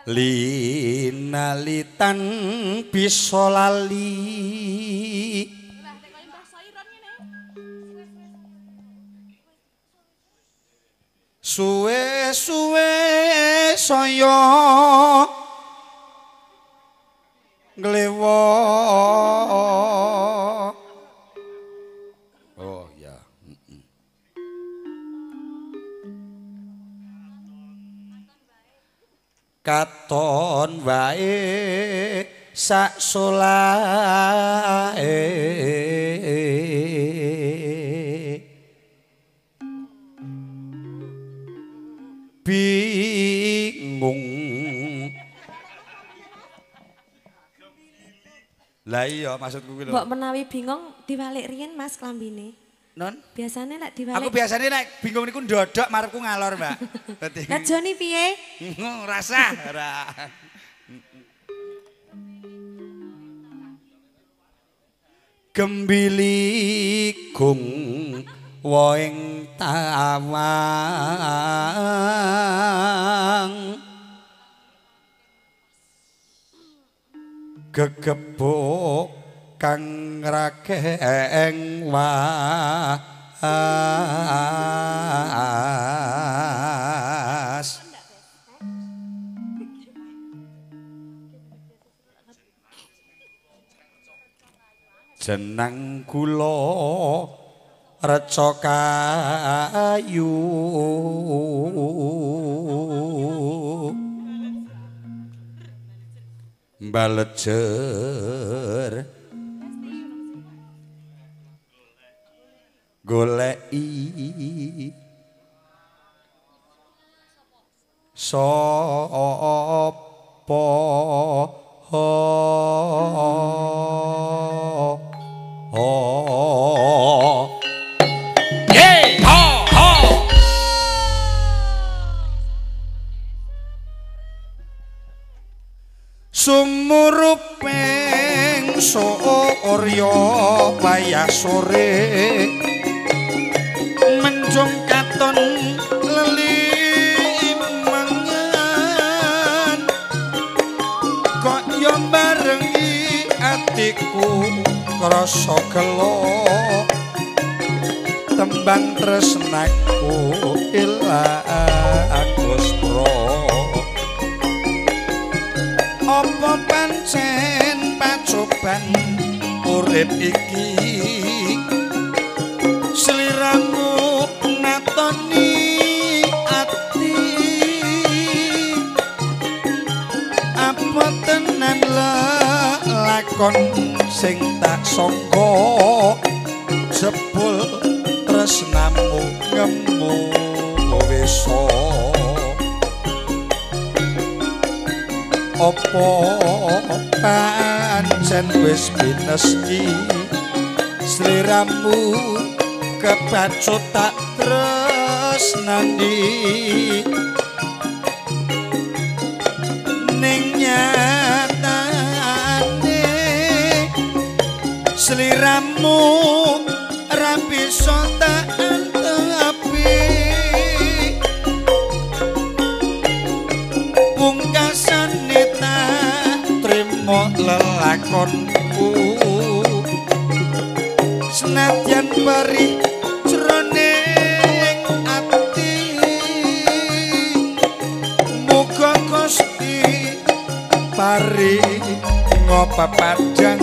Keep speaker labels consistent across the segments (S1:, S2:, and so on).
S1: Linalitan bisa lali. Suwe-suwe saya nglewo. Oh ya. Katon wae sak solahe. Bingung. Lah iya maksudku kuwi lho.
S2: Mbok menawi bingung diwalik riyen Mas klambine.
S1: Non?
S2: Biasane lek diwalik.
S1: Aku biasane nek bingung niku ndodok marepku ngalor, Mbak. Dadi.
S2: Lah Joni piye?
S1: Rasah ora. Gembili gung woing tawang gegebuk kang rageng was. Jenang kula reca kayu balejer goleki sapa. Hey ho ho. Sumuruping surya wayah sore menjung katon lelimangan kok yo barengi atiku krasa gelo tembang tresnaku ilang gustra. Apa pancen pacoban urip iki sliramu natoni ati apa tenan lelakon sing tak sangka jebul tresnamu ngemu wisa. Apa pancen wis pinesti sliramu kebacut tak tresnani ning nyatane sliramu ra bisa tak antepi pungkasane tak trimo lelakonku senadyan perih jroning ati muga Gusti paring pepadang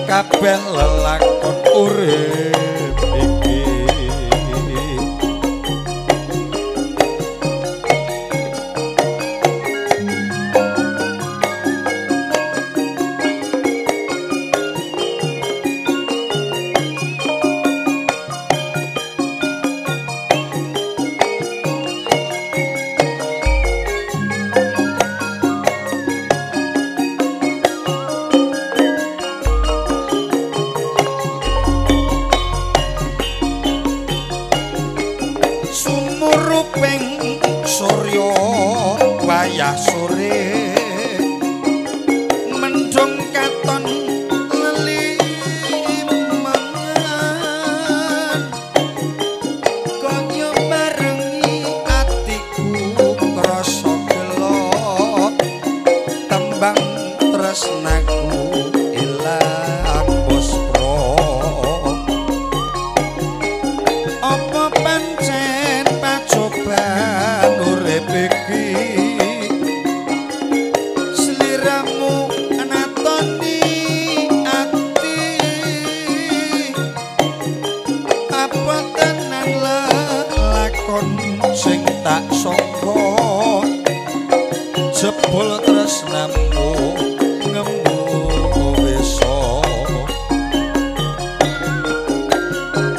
S1: kabeh lelakon urip iki. Sumuruping surya wayah sore mendung katon lelimangan kaya barengi atiku krasa gelo Lelakon sing tak sangka jebul tresnamu ngemu wisa.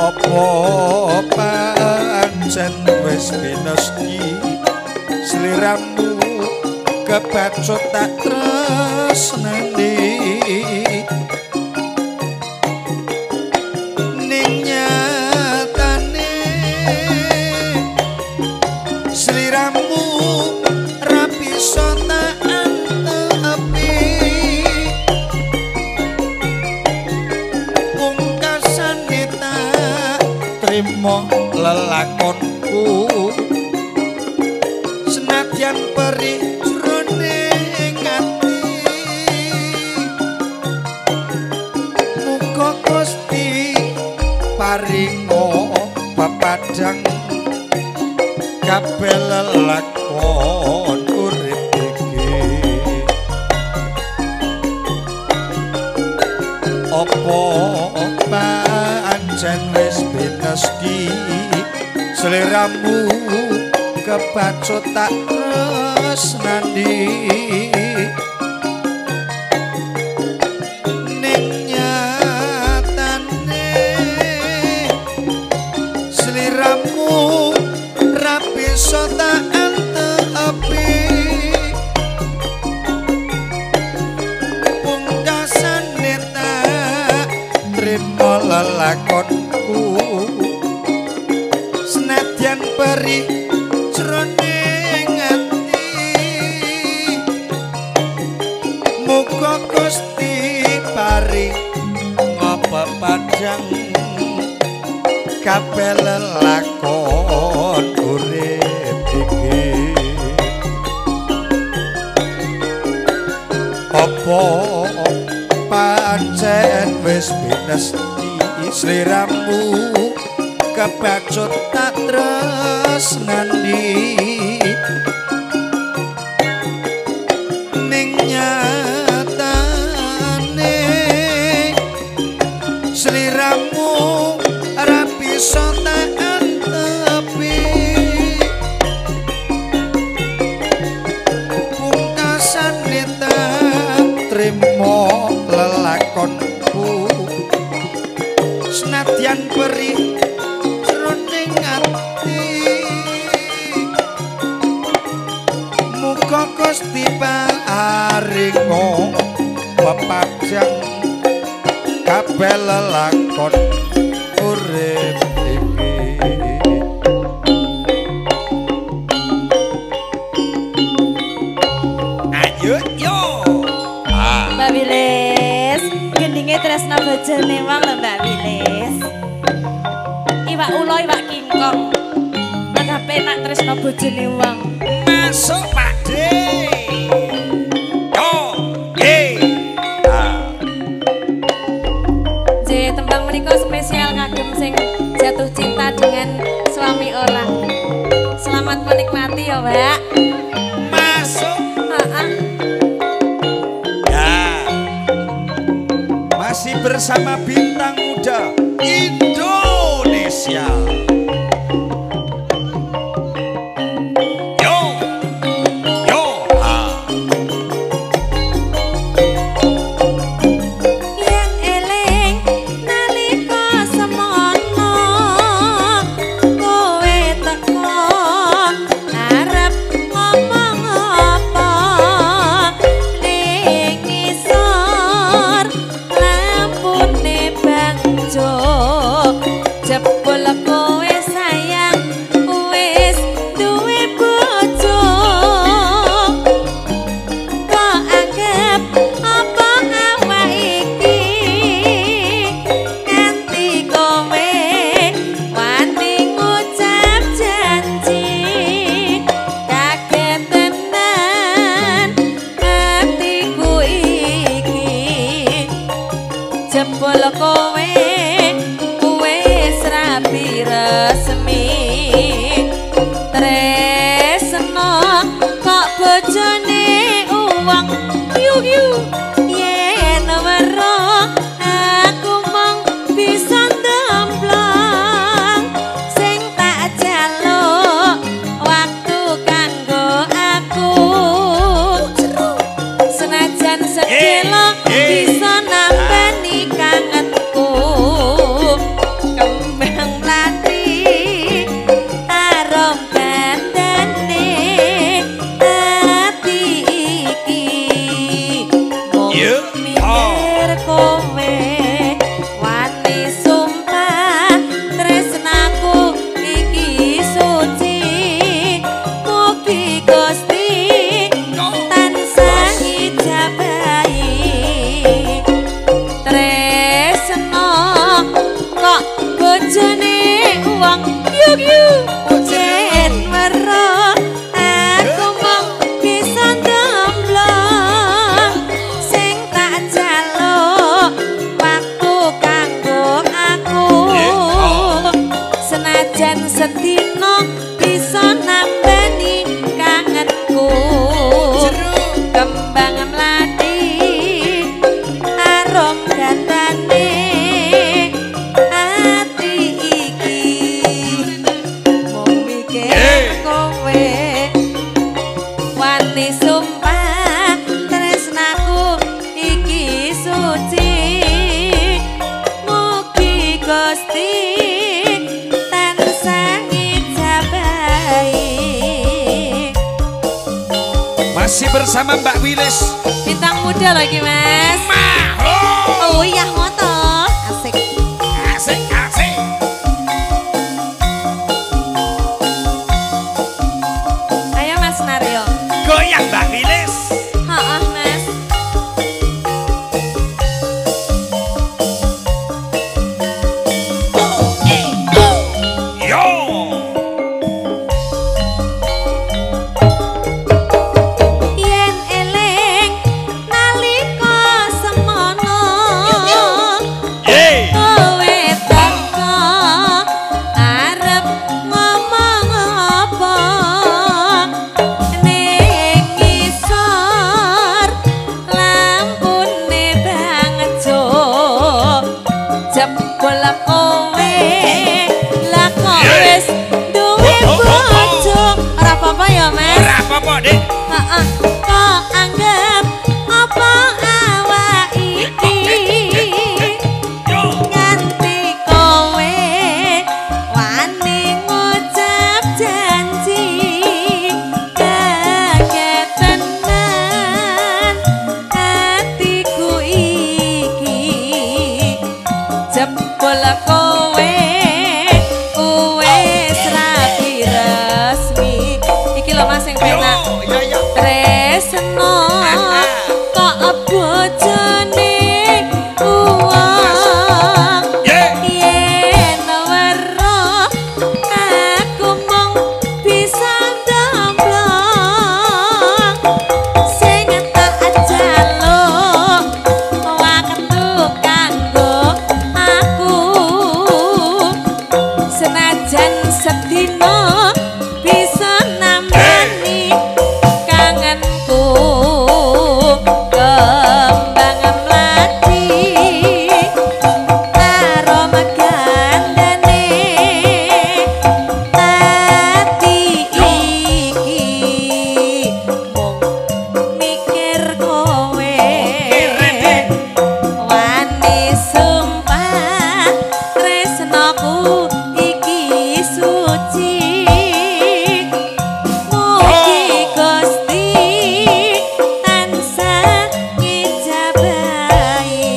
S1: Apa pancen wis pinesti sliramu kebacut tak tresnani ning nyatane sliramu ra bisa tak antepi pungkasane tak trimo lelakonku senadyan perih jroning ati. Muga Gusti paringa pepadang kabeh lelakon urip iki. Apa pancen wis pinesti sliramu kebacut tak tresnani ning nyatane sliramu ra bisa tak antepi pungkasane tak trimo lelakonku senadyan perih jroning ati. Muga Gusti paring pepadang kabeh lelakon urip iki. Apa pancen wis pinesti sliramu kebacut tak tresnani ning nyatane sliramu ora bisa tak antepi pungkasane tak trimo lelakonku senadyan perih jroning ati. Muga Gusti paringa pepadang kabeh lelakon urip iki. Ayo yo.
S2: Mbak Wilis, gendinge tresna bojone wong lho Mbak Wilis. Iwak ula iwak kingkong. Mangga penak tresna bojone wong.
S1: Masuk Pak D. Yo, ye.
S2: J tembang menika spesial kagem sing jatuh cinta dengan suami orang. Selamat menikmati ya, Mbak.
S1: Masuk.
S2: Heeh.
S1: Ya. Masih bersama bintang muda Indonesia. Yo, yo, ha.
S2: Yen eling nalika semono kowe teko arep ngomong apa ning ngisor lampune bangjo jebul kowe sayang wis duwe bojo kok anggap apa awak iki nganti kowe wani ngucap janji kaget tenan atiku iki jebul kowe wis rabi resmi tresno kok bojone uwong yu yu yen weruh aku mung bisa ndemplong sing tak jaluk Senajan sedina bisa nambani kangenku. Kembang mlati arum gandane ati iki mung mikir kowe wani sumpah tresnaku iki suci. Mugi Gusti tansah ngijabahi.
S1: Masih bersama Mbak Wilis.
S2: Bintang muda lagi Mas. Oh iya moto. Asik.
S1: Asik asik.
S2: Ayo Mas Naryo.
S1: Goyang Mbak Wilis.
S2: Heeh Mas.
S1: Yo.
S2: Yen eling nalika semono
S1: Ye.
S2: kowe teko arep ngomong apa ning ngisor lampune bangjo jebul kowe lah kok wis duwe bojo. Ora apa-apa ya Mas.
S1: Ora apa-apa, Dik.
S2: Heeh, kok anggap apa awak iki nganti kowe wani ngucap janji kaget tenan atiku iki jebul kowe wis rapi resmi. Iki lho Mas sing penak.
S1: Yo, iya iya.
S2: Tresno kok bojone uwong
S1: Ye.
S2: yen weruh aku mung bisa ndomblong sing tak jaluk wektu kanggo aku senajan sedina bisa nambani kangenku. Kembang mlati arom gandane ati iki mung mikir kowe wani sumpah tresnaku iki suci. Mugi Gusti tansah ngijabahi.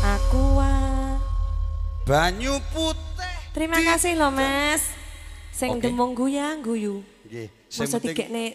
S2: Aku
S1: Banyu putih.
S2: Terima kasih loh Mas. Sing
S1: Oke.
S2: demung guyang guyu.
S1: Nggih, sing
S2: Masa
S1: penting
S2: dikekne